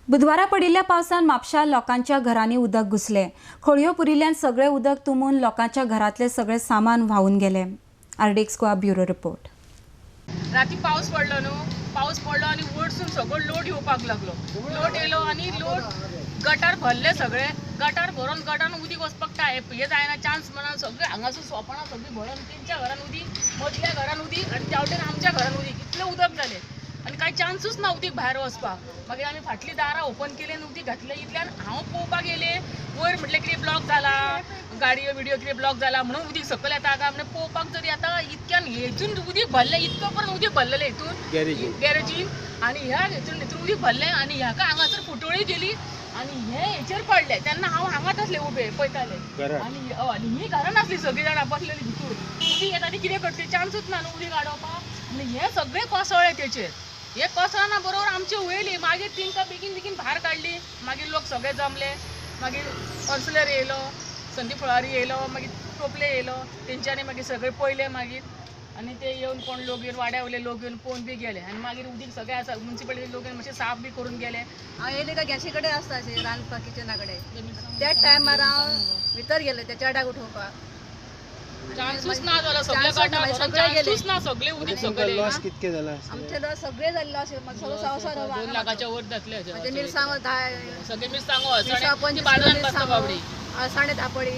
बुधवारा पडिल्ल्या पावसान म्हापशा लोकांच्या घरांनी उदक घुसले. खळयो पुरिल्ल्यान सगळे उदक तुंबून लोकांच्या घरांतले सगळे सामान व्हांवून गेले. RDX Goa bureau report. राती पावस पडलो न्हू, पावस पडलो आनी वरसून सगळो लोड येवपाक लागलो. लोड येयलो आनी लोड गटार भरले सगळे. गटार भरून गटान उदीक वचपाक हे जायना चान्स म्हणून सगळे हांगासून सोपणां सगळीं भरून तेंच्या घरान उदीक, मदल्या घरान उदीक आनी त्या वटेन आमच्या घरान उदीक, इतलें उदक जालें आनी कांय चान्सूच ना उदीक भायर वचपाक. मागीर आमी फाटलीं दारां ओपन केली आनी उदीक घातलें. इतल्यान हांव पळोवपाक येयलें वयर, म्हटलें कितें ब्लॉक जाला, गाडयो विडियो कितें ब्लॉक जाला म्हणून उदीक सकयल येता काय म्हणून पळोवपाक जर येता इतक्यान हेतून उदीक भरलें, इतको पर्यंत उदीक भरलेलें हितून गॅरेजीन आनी ह्या हितून हितून उदीक भरलें आनी ह्याका हांगासर फुटोळी गेली आनी हे हेचेर पडले. तेन्ना हांव हांगाच आसलें उबें पळयतालें आनी आनी ही घरान आसली सगळीं जाणां बसलेलीं भितूर. उदीक येता ती कितें करतली, चान्सूच ना न्हू उदीक आडोवपाक. आनी हे सगळें कोसळ्ळें तेचेर. हे कोसळना बरोबर आमची वयली मागीर तिंकां बेगीन बेगीन भायर काडली. मागीर लोक सगळे जमले, मागीर कावन्सिलर येयलो, संदीप फळारी येयलो, मागीर टोपले येयलो, तेंच्यांनी मागीर सगळे पळयले. मागीर आनी ते येवन कोण लोक येवन वाड्या वयले लोक येवन पळोवन बी गेले. आनी मागीर उदीक सगळे आसा मुन्सिपालिटी लोक येवन मातशें साफ बी करून गेले. हांव येयलें काय गॅशी कडेन आसता अशें रांदपाक किचना कडेन, त्याच टायमार हांव भितर गेलें त्या चेड्याक उठोवपाक. चान्सूच ना जालो, सगळे गटार चान्सूच ना, सगळे उदीक सगळे लॉस कितके जाला आमचे लॉस सगळे जाल्ले अशें सगळो संवसार 2 लाखाच्या वर जातले. म्हणजे मिरसांगो 10 सगळे मिरसांगो अळसाणे बाजारान बसता बाबडी, अळसाणे 10 पडी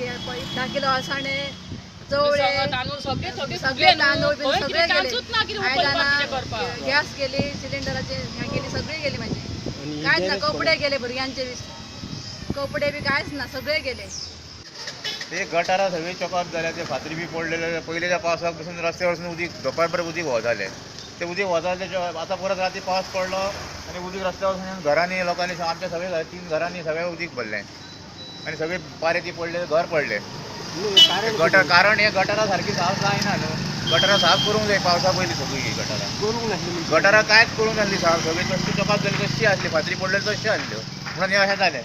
10 किलो अळसाणे, चवळे, तांदूळ सगळे सगळे सगळे तांदूळ बी सगळे गेले. आयदनां, गॅस गेली, सिलिंडराचे हें गेली, सगळी गेली माझी, कांयच ना. कपडे गेले भुरग्यांचे, कपडे बी कांयच ना, सगळे गेले. ते गटारां सगळी चॉकअप जाल्या, ते फातरी बी पडलेले. पयलींच्या पावसाक पसून रस्त्यार वचून उदीक दोपार उदीक वतालें, ते उदीक वतालें. आतां परत राती पावस पडलो आनी उदीक रस्त्यार वचून घरांनी लोकांनी आमच्या सगळे 3 घरांनी सगळें उदीक भरलें आनी सगळे पारे ती पडले, घर पडले. गटर कारण हे गटारां सारकी साफ जायना न्हू, गटारां साफ करूंक जाय पावसा पयलीं. सगळीं गटारां करूंक नासली, गटारां कांयच करूंक नासली साफ, सगळी तशी चॉकअप जाली तशी आसली, फातरी पडलेली तशी आसल्यो, म्हणून हें अशें जालें.